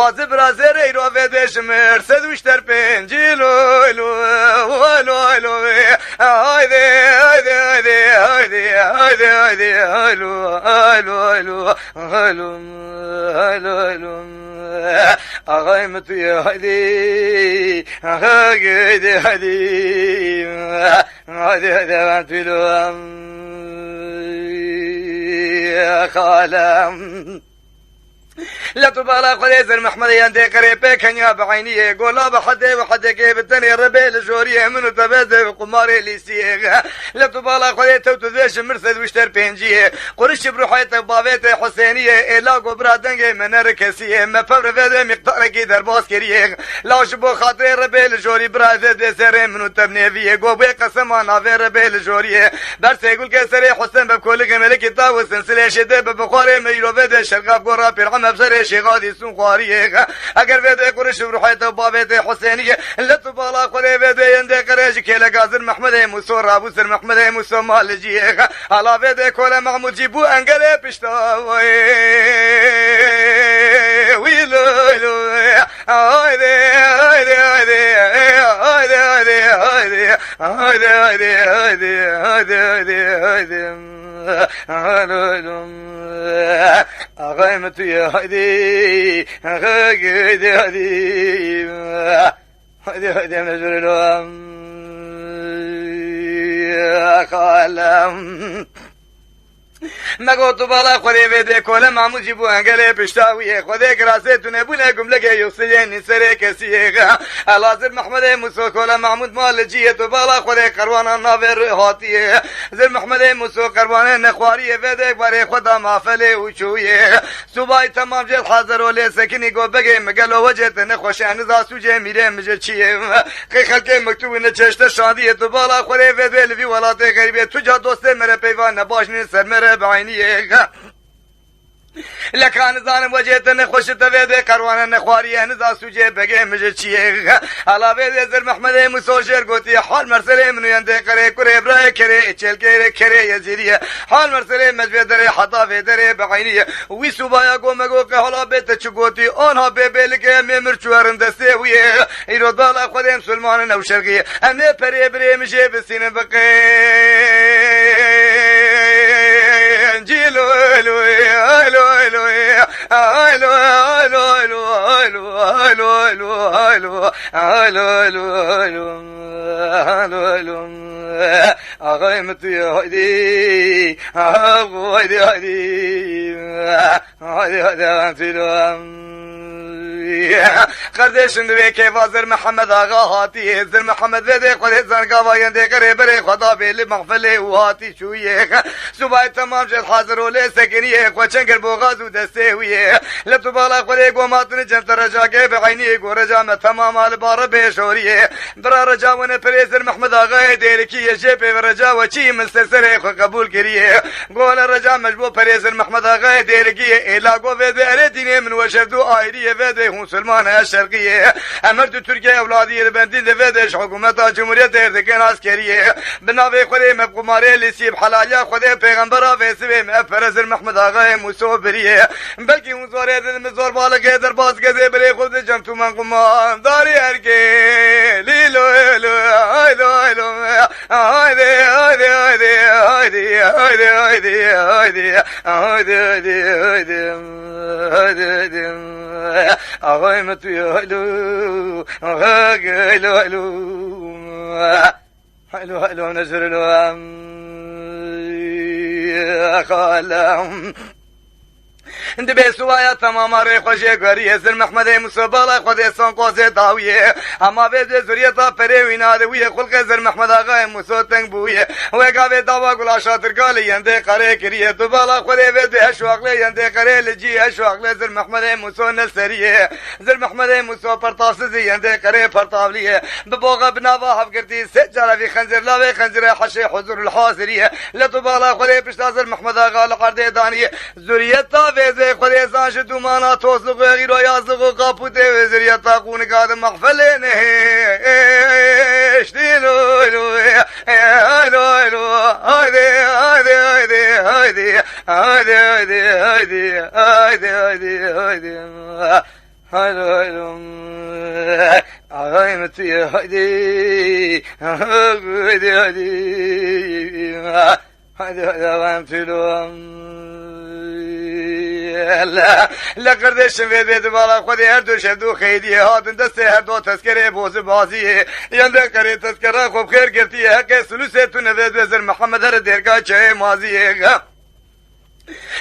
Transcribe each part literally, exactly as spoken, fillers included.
Gazi bira zêrê îro vê dê ji mir sed û şter pêncî lo, lo, lo, lo. Haydi, haydi, haydi, haydi, haydi, haydi, haylo, haylo, haylo, haylo, haylo, haylo. Axay min tu ye, haydi, haydi, haydi. Haydi, haydi, ben tu lo. Xalem. Let û bala Xwedê Zir Mehmedê yên dê qerê pê kenya bi eyniyê. Gola bi hedê û hedekê bi tenê rebê li joriyê min û te vê dê bi qumarê lîsiyê. Let û bala Xwedê tewt û dê ji mir sed û şter pênciyê. Qurişî bi ruhê te bavê te Husêniyê. Êla go bira dengê me ne rikesiyê. Me pevre vê dê miqdarekî derbas kiriyê. La ji bo xatirê rebê li jorî bira vê dê serê min û te bi nêviyê. Go bê qesema navê rebê li joriyê. Bersê gulkê serê Husên be kolikê melekî tawisin silê şêdê be bixwarê me îro vê dê şerqaf gora pêr eme serê şêxa dîsun xwariyê. Eger vê dê quriş û ruhê te bavê te Husêniyê. Let û bala Xwedê vê dê yên dê qerê ji kêleka Zir Mehmedê Muso rabû Zir Mehmedê Muso maliciyê. Hala vê dê kole Mahmud jî bû engelê pişta wê. Wî lo lo. Haydi, haydi, haydi, haydi, haydi, haydi, haydi, haydi, haydi, haydi, haydi, haydi, haydi, haydi, haydi, axay min tu ye, haydi, haydi, haydi, haydi, haydi, haydi, mecbur lo, xalem. Me got tu bala Xwedê vê dê kole Mahmud jî bû engelê pişta wî yê. Xwedê kirasê tu nebûne gumlekê yûsilê nî serê kesiyê. Ela Zir Mehmedê Muso kole Mahmud mal li ciyê tu bala Xwedê qerwana navê rê hatiye. Zir Mehmedê Muso qerwanê nexwariyê vê dê barê xwe da mafelê û çûyê. Subay temam jê hazir û lê sekinî go begê mi gelo wecê te nexweş e niza sûcê mîrê mi ji çiyê. Qey xelkê mektûbî ne çeşte şandiyê tu bala xwe rê vê dê li vî welatê xerîbê tu ca dostê me re peyva ne baş nîn ser me re bi eyniyê. Leka nizanim wecê te nexweş te vê dê qerwane nexwariye niza sûcê begê mi ji çiyê. Ela vê dê Zir Mehmedê Muso jêr gotî hal merselê min û yendê qerê kurê birayê kerê çêlkê rê kerê yezîdiye. Hal merselê me ji vê derê heta vê derê bi eynî ye. Wî sûbaya go me go qe hala bê te çi gotî, anha bê bêlike em ê mir çû herin destê wî ye. Îro bala Xwedê Musulmanin ew şerqî ye. Em ê perê birê min jê bisînin bi qêncî lo lo lo lo lo. Alo, alo, alo, alo, alo, alo, alo, alo, alo, alo, alo, alo, alo, alo, alo, alo, alo, alo, alo, alo. Axay min tu ye, haydi, haydi, haydi, haydi, haydi, ben tu lo. Kardeşim, divê keyfa Zir Mihemed Axa hatî. Zir Mihemed vê dê xwedê zangava yên dê qerê berê xwe da bê li mexfilê û hatî çûyê. Subay temam jêd hazir û lê sekiniyê xwe çengir boxaz û destê wî yê. Li tu bala xwe lê gomatini cem te recagê bi eyniyê go reca me temama li bare bê şoriyê. Bira reca wene perê Zir Mehmed Axayê Dêrikî yê jê pê ve reca we çî min ser serê xwe qebûl kiriye. Gole reca me ji bo perê Zir Mehmed Axayê Dêrikî yê êla go vê dê erê dînê min we şevdû ayrî yê vê dê hûn Silmane şerqî yê. Em her du Tirkiye ewladî yê li bendîn de vê dê ji hikûmeta Cumhuriyetê dikin askeriyê. Bi navê Xwedê me bi qumarê lîsî bi helaliya Xwedê pêxembera vê sibê me ev pere Zir Mehmed Axayê Muso biriye. Belkî hûn zorê didin min zorbalikê derbas gezê birê xwe dicem tu men qumandarî erkê. Lîlo lo, haylo haylo. Haydi, haydi, haydi, haydi, haydi, haydi, haydi, haydi, haydi, haydi, haydi, haydi, haydi, haydi, axay me tu ye, haylo, haylo, haylo, haylo, haylo, nezir lo, xalem. Dibê subaya temama rê xwe jê gueriyê Zir Mehmedê Muso bala xwe dê son qozê dawiyê. Hema vê dê zuriyeta perê wî nade wî yê xulqê Zir Mehmed Axayê Muso teng bûye. Wê gavê dawa gulaşa Tirka li yendê qerê kiriye. Tu bala xwe dê vê dê eşwaqlê yendê qerê li cî eşwaqlê Zir Mehmedê Muso ne seriye. Zir Mehmedê Muso pertavsizî yendê qerê pertavliye. Bi boxe bi nava hevgirtî sê cara vî xenzir lavê xenzire heşê huzur li haziriye. Let û bala xwe lê pişta Zir Mehmed Axa li erdê daniye. Zuriyeta vêzê xwedê zan ji dûmana tozlixê xîroyazlix û qapûtê wê zuriyeta qûnika di mexfelê nehêştî lo lo. Haydi, haydi, haydi, haydi, haydi, haydi, haydi, haydi, haydi, haydi, haydi, haydi, haydi, haydi. Haydi, haydi. Ağayım tüye, haydi. Haydi, haydi. Haydi, haydi, ağayım tüye. La, la kardeşim, vê, vê, di bala xwe de her du şev du xeydiye hatin destê her du tezkerê bozi baziyê. Yan de qerê tezkera xwe bi xêr girtiye, heqê sulusê tu nevê dwezir Mihemed her dêrga çayê maziyê.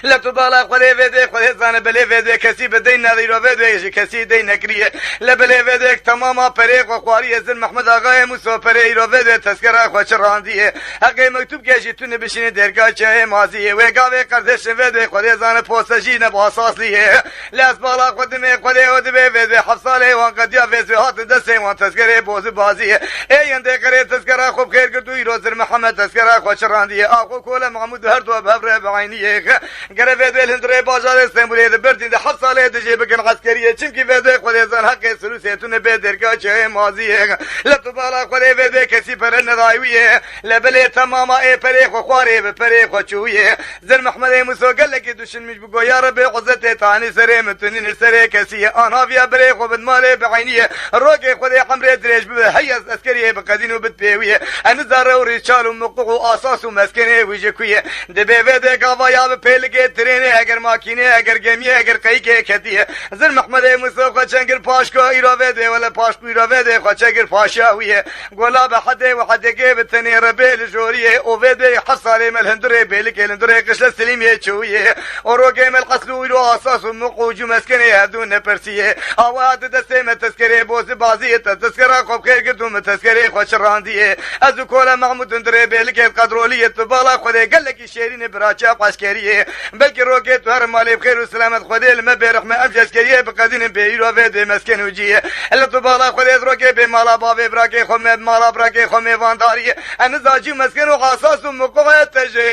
La tu bala Xwedê vê dê, Xwedê zane belê vê dê, kesî bi deyn nedîro vê dê, ji kesî deyn nekiriye. La belê vê dê, temama perê xwe xwariye, Zir Mehmed Axayê Muso perê îro vê dê, tezkera xwe çi randiye. Heqê mektûb ke jî tu nibişînî dêrga çayê maziyê. Wê gavê qerdêşin vê dê, Xwedê zane poste jî ne basasliye. La ez bala xwe dimê Xwedê û dibê vê dê, heft salê wan qediya vê dê, hatin destê wan tezkerê bozi baziyê. Ê yendê qerê tezkera xwe bi xêr girtû, îro Zir Mihemed tezkera xwe çi randiye. Axo Kole Mahmûd her du bi hev re bi eyniyê. Gere vê dê li hundirê bajarê Stenbulê di Berdîn de heft salê dijî bikin eskeriyê. Çimkî vê dê Xwedê zan heqê sirûsê tune bê derga çayê maziyê. Le tu bala Xwedê vê dê kesî pere nedayî wî yê. Le belê temama ê perê xwe xwarê bi perê xwe çûyê. Zir Mehmedê Muso gelekî duşinmiş bi goya Rebê Uzzetê tanî serê min tu nînî serê kesiyê. An haviya birê xwe bi malê bi eyniyê. Rokê Xwedê emrê dirêj bibe. Hey ez eskeriyê bi qedîn û bit pêwiyê. Eniza rew rîçal û miqûq û asas û meskenê wî ji ku ye. Dibê vê dê gava ya bi pêlikê, trênê, eger makînê, eger gemiyê, eger qeyikê ketiye. Zir Mehmedê Musa xwe çengir paşka îra vê dê, wele paşku îra vê dê xwe çengir paşa wî ye. Gola bi hedê û hedekê bi tenê rebê li joriyê û vê dê heft salê me li hundirê bêlikê li hundirê qişle silîmê çewiyê. Û rokê me li qesl û îro asas û miq û cû meskenê hevdû nepirsiyê. Awa di destê me tezkerê bozi baziyê te tezkera xwe bi xêr girt û min tezkerê xwe çirandiyê. Ez û Kole Mahmûd hundirê bêlikê li qedroliyê tu bala Xwedê gelekî şêrînê biraçiya xweşkeriyê. Belkî rokê tu her malê bi xêr û selamet Xwedê li me bêrixme em ji eskeriyê bi qedînin bê îro vê dê mesken û ciyê. Ele tu bala Xwedê rokê bê mala bavê birakê xwe me, mala birakê xwe mêvandariyê. Eniza cî mesken û asas û miqoyet te jê.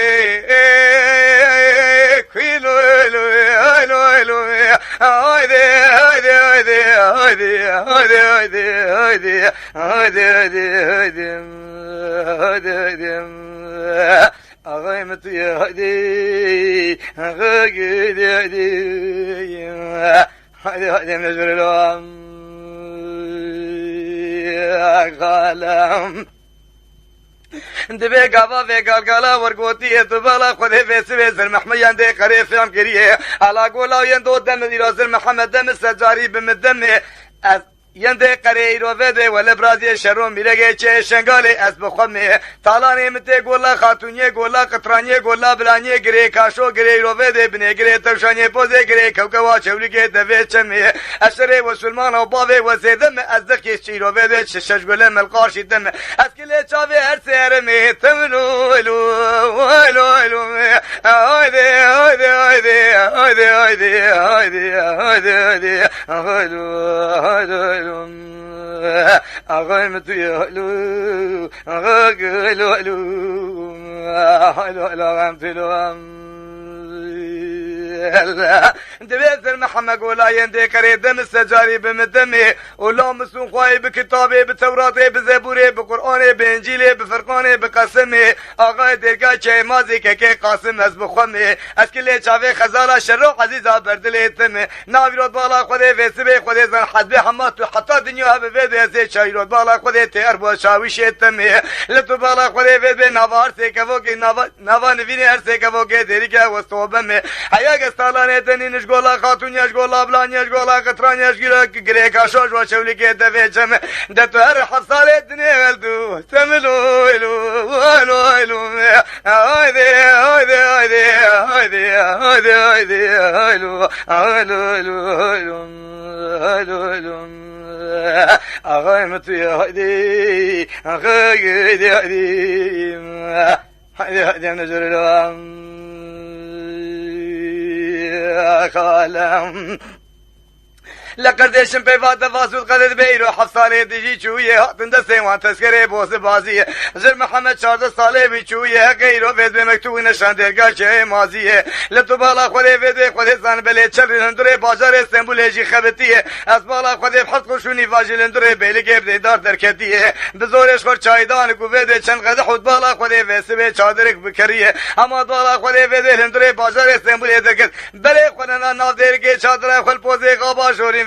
Kuî lo lo, ay lo lo. Haydi, haydi, haydi, haydi. Ağayım tu ye, haydi. Haydi, haydi. Haydi, haydi, mecbur olam. Galam. Dibê gava vê galgala wergotiye tu bala Xwedê vê sibê Zir Mehmed yan dê qerê fêm kiriye. Ala gola yen do demir îra Zir Mehmed demir secarî bi mi demê. Ez Yendê qerê îro vê dê wele biraziyê şero mîregê çê Şengalê ez bi xwe mê. Talanê min tê gola Xatûniyê, gola Qitraniyê, gola Bilaniyê, girê Kaşo, girê îro vê dê binê, girê Tewşaniyê pozê, girê Kewkewa Çewlîgê devê çemê. Eşerê Wesulmana û bavê we zêde me, ez dixkê çîro vê dê çi şeş gule me li qarşî de me. Ez kilê çavê her sê heremê, temilo, elo, elo, elo, haydi, haydi, haydi. Alo, alo, alo. Ağayım tu ya, alo. Alo, alo, alo. Alo, alo, ağayım tu, alo. Divê Zir Mihemed golayên dê qerê demir secarî bi mi demê. Û lamis û xwayê bi kitabê, bi Tewratê, bi Zebûrê, bi Qur'anê, bi Încîlê, bi Firqanê, bi Qesemê. Axayê dêrga çeyê mazê kekê Qasim ez bi xwe mê. Ez kilê çavê xezala şero ezîza berdilê te me. Navîrot bala Xwedê vê sibê Xwedê zan hezbê hema tu heta dinya hebe vê dê ez ê çayîrot bala Xwedê tê erbo çawîşê te me. Li tu bala Xwedê vê dê nava her sê kevokê nava, nava nivînê her sê kevokê dêrîke wes tobe me. Heya ge stalanê te nîn ji gola Xatûnya, ji gola Blanya, ji gola Qitranya, ji gira girêka şo ji wa çewlîkê te vê çeme. De tu her heft salê dinê heldu. Temilo, elo, elo, elo. Haydi, haydi, haydi, haydi, haydi, haydi, haylo, haylo, haylo, haylo, haylo, haylo. Ağayım tu ya, haydi, haydi, haydi. Haydi, haydi, ne zor lo. Kalem. Li qerdêşin peyva de Vasûd Qedir Beyro heft salê dijî çûyê hatin destê wan tezkerê bozi baziyê. Zir Mihemed çardeh salê wî çûyê heqê îro vê dibê mektûbî neşan dêrga çeyê maziyê. Li tu bala Xwedê vê dê Xwedê zan belê çel rî hundirê bajarê Stenbulê jî xebitiyê. Ez bala Xwedê bi heft qurşûnî vajî li hundirê bêlikê bi dêdar derketiyê. Bi zorê ji xwe çaydan ku vê dê çend qedeh û bala Xwedê vê sibê çadirik bikeriye. Hema bala Xwedê vê dê li hundirê bajarê Stenbulê derket. Berê xwe nena nav dêrikê çadira xwe li pozê xaba jorîn